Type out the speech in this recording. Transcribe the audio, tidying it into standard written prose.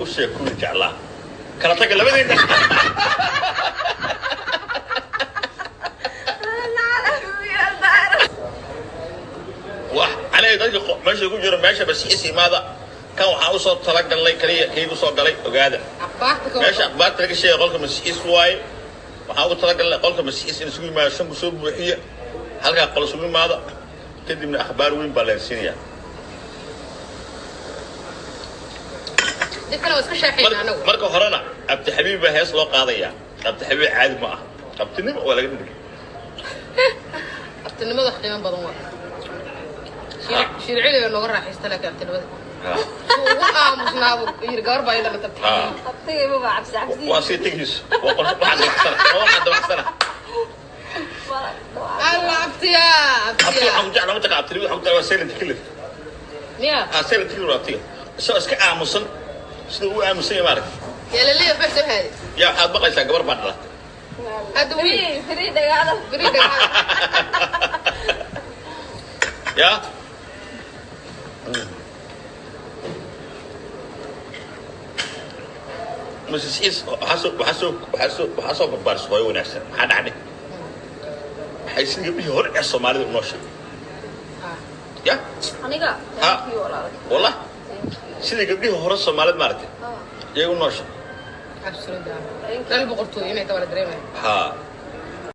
U sheeg kuwii jeclaa kala taga labadeenna. Wax aniga dadka meesha ku jiro, meesha basixiis imaada. Kan waxaan usoo talagalnay kaliya kaygu soo galay, ogaada. Akhbaarta ka meesha akhbaarta laga sheegay qolka masixiis waaye. Waxaan ugu talagalnay qolka masixiis in isugu yimaado, shanku soo buuxiya halkaa qol isugu yimaada, kadibna akhbaar weyn baa leen siinayaa. Dib kale waa iska sheexayna anagu. Marka horena Abdixabiib baa hees loo qaadayaa. Abdixabiib caadi ma aha, abtinimo waa laga dhigay. Abtinimada wax qiimo badan waa. Shiirciliga nooga raaxaysta, laakiin abtinimada suu ugu aamusnaabu yiri gabar baa ila tabtay. Abtigayba baa cabsi cabsi. Waa sii tegiiso, waa qol waxaan dabaxsana, waa waxaan dabaxsana. Alla abtiya. Abti. Abtiya. Waxaan ku jeclaa mataqa abtinimada, waxaan ku jeclaa waa silent killer. Miya? Ah, silent killer waa abtiga, isagoo iska aamusan, sida uu aamusan yahay maaragta. Yaalaliya waxba soo haaday. Yaa, waxaad maqlaysaa gabar baa dhalatay. Hadda wiil. Free free dhagaada. Beri dhagaal. Yaa, Mrs. Is waxaa soo barbaarisay hooyo wanaagsan. Maxaa dhacday? Waxay sida gabdhihii hore ee Soomaalida u nooshay. Ya. Aniga? Ha. Thank you, walaal. Wallah. Thank you. Sida gabdhihii hore Soomaalida maaragtay Ah, iyagu noosha. Absolutely. Thank you. Dal boqortooyo inay tahay waa la dareemaya. Ha.